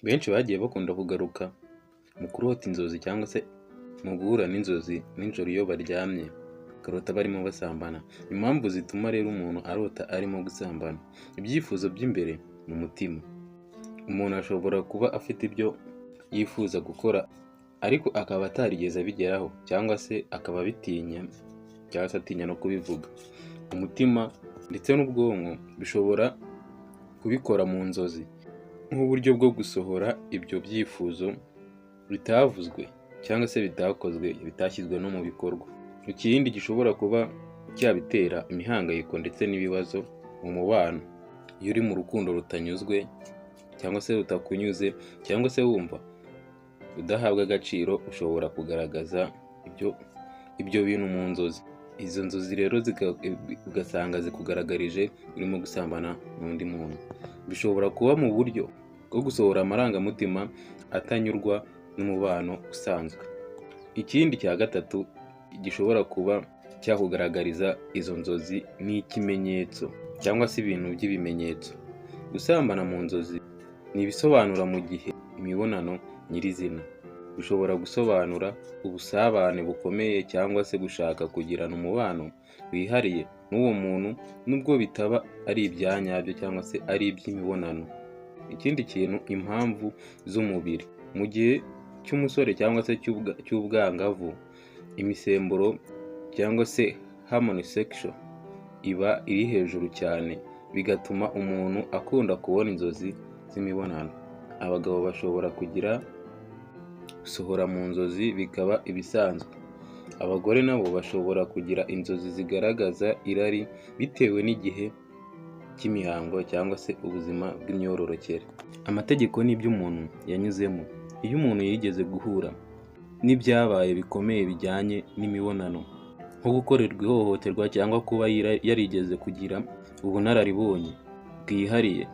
Benshi bagiye bakunda kugaruka mu kurota inzozi cyangwa se mu guhura n'inzozi nijoro iyo baryamye, bakarota barimo basambana. Impamvu zituma rero umuntu arota arimo gusambana: ibyifuzo by'imbere mu mutima. Umuntu ashobora kuba afite ibyo yifuza gukora ariko akaba atarigeze abigeraho, cyangwa se akaba abitinya cyangwa se atinya no kubivuga. Umutima ndetse n'ubwonko bishobora kubikora mu nzozi nk'uburyo bwo gusohora ibyo byifuzo bitavuzwe cyangwa se bitakozwe, bitashyizwe no mu bikorwa. Ikindi gishobora kuba cyabitera: imihangayiko ndetse n'ibibazo mu mubano. Iyo uri mu rukundo rutanyuzwe cyangwa se rutakunyuze, cyangwa se wumva udahabwa agaciro, ushobora kugaragaza ibyo bintu mu nzozi. Izo nzozi rero ugasanga zikugaragarije urimo gusambana n'undi muntu. Bishobora kuba mu buryo bwo gusohora amarangamutima atanyurwa n'umubano usanzwe. Ikindi cya gatatu gishobora kuba cyakugaragariza izo nzozi ni ikimenyetso cyangwa se ibintu by'ibimenyetso. Gusambana mu nzozi ni ibisobanura mu gihe imibonano nyirizina. Bishobora gusobanura ubusabane bukomeye cyangwa se gushaka kugirana umubano wihariye n'uwo muntu, nubwo bitaba ari ibya nyabyo cyangwa se ari iby'imibonano. Ikindi kintu, impamvu z'umubiri. Mu gihe cy'umusore cyangwa se cy'ubwangavu, imisemburo cyangwa se hormone sexual iba iri hejuru cyane, bigatuma umuntu akunda kubona inzozi z'imibonano. Abagabo bashobora kugira gusohora mu nzozi bikaba ibisanzwe. Abagore nabo bashobora kugira inzozi zigaragaza irari bitewe n'igihe cy'imihango cyangwa se ubuzima bw'imyororokere. Amategeko n'ibyo umuntu yanyuzemo. Iyo umuntu yigeze guhura n'ibyabaye bikomeye bijyanye n'imibonano, nko gukorerwa ihohoterwa cyangwa kuba yarigeze kugira ubunararibonye bwihariye,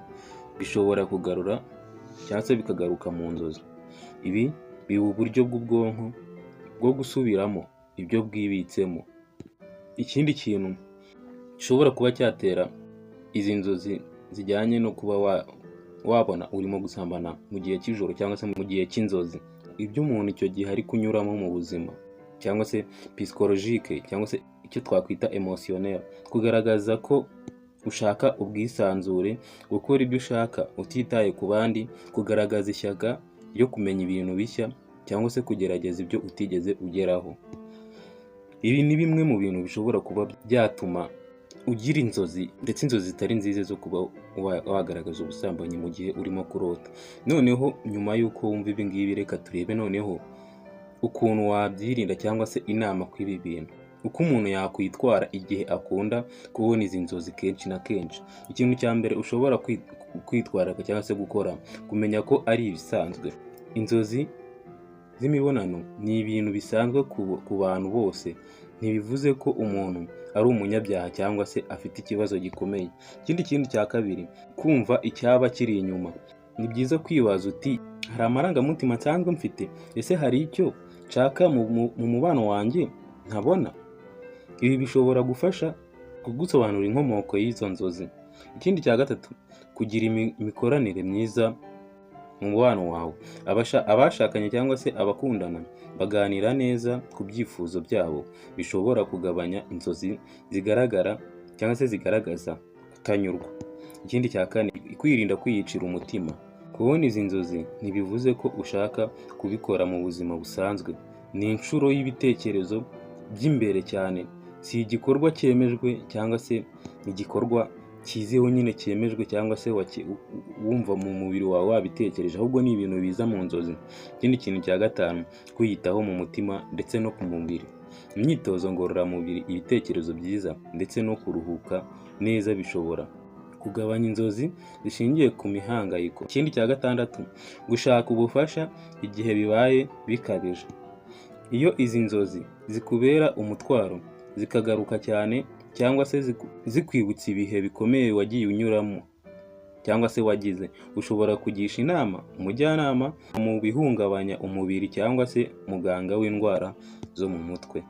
bishobora kugarura cyangwa se bikagaruka mu nzozi. Ibi biba uburyo bw'ubwonko bwo gusubiramo ibyo bwibitsemo. Ikindi kintu gishobora kuba cyatera izi nzozi zijyanye no kuba wabona urimo gusambana mu gihe cy'ijoro cyangwa se mu gihe cy'inzozi, ibyo umuntu icyo gihe ari kunyuramo mu buzima, cyangwa se psychologique, cyangwa se icyo twakwita émotionnel, kugaragaza ko ushaka ubwisanzure, gukora ibyo ushaka utitaye ku bandi, kugaragaza ishyaka ryo kumenya ibintu bishya cyangwa se kugerageza ibyo utigeze ugeraho. Ibi ni bimwe mu bintu bishobora kuba byatuma ugira inzozi, ndetse inzozi zitari nziza zo kuba wagaragaza ubusambanyi mu gihe urimo kurota. Noneho nyuma y'uko wumva ibi ngibi, reka turebe noneho ukuntu wabyirinda cyangwa se inama ku ibi bintu, uko umuntu yakwitwara igihe akunda kubona izi nzozi kenshi na kenshi. Ikintu cya mbere ushobora kwitwararika cyangwa se gukora, kumenya ko ari ibisanzwe. Inzozi z'imibonano ni ibintu bisanzwe ku bantu bose, ntibivuze ko umuntu ari umunyabyaha cyangwa se afite ikibazo gikomeye. Ikindi kintu cya kabiri, kumva icyaba kiri inyuma. Ni byiza kwibaza uti: "Hari amarangamutima nsanzwe mfite? Ese hari icyo nshaka mu mubano wanjye ntabona?" Ibi bishobora gufasha kugusobanurira inkomoko y'izo nzozi. Ikindi cya gatatu, kugira imikoranire myiza mu mubano wawe. Abashakanye cyangwa se abakundana baganira neza ku byifuzo byabo, bishobora kugabanya inzozi zigaragara cyangwa se zigaragaza kutanyurwa. Ikindi cya kane, kwirinda kwiyicira umutima. Kubona izi nzozi ntibivuze ko ushaka kubikora mu buzima busanzwe. Ni inshuro y'ibitekerezo by'imbere cyane, si igikorwa cyemejwe cyangwa se igikorwa cyizewe nyine cyemejwe, cyangwa se wumva mu mubiri wawe wabitekereje, ahubwo ni ibintu biza mu nzozi. Ikindi kintu cya gatanu, kwiyitaho mu mutima ndetse no ku mubiri. Imyitozo ngororamubiri, ibitekerezo byiza ndetse no kuruhuka neza bishobora kugabanya inzozi zishingiye ku mihangayiko. Ikindi cya gatandatu, gushaka ubufasha igihe bibaye bikabije. Iyo izi nzozi zikubera umutwaro, zikagaruka cyane, cyangwa se zikwibutsa ibihe bikomeye wagiye unyuramo cyangwa se wagize, ushobora kugisha inama umujyanama mu bihungabanya umubiri cyangwa se muganga w'indwara zo mu mutwe.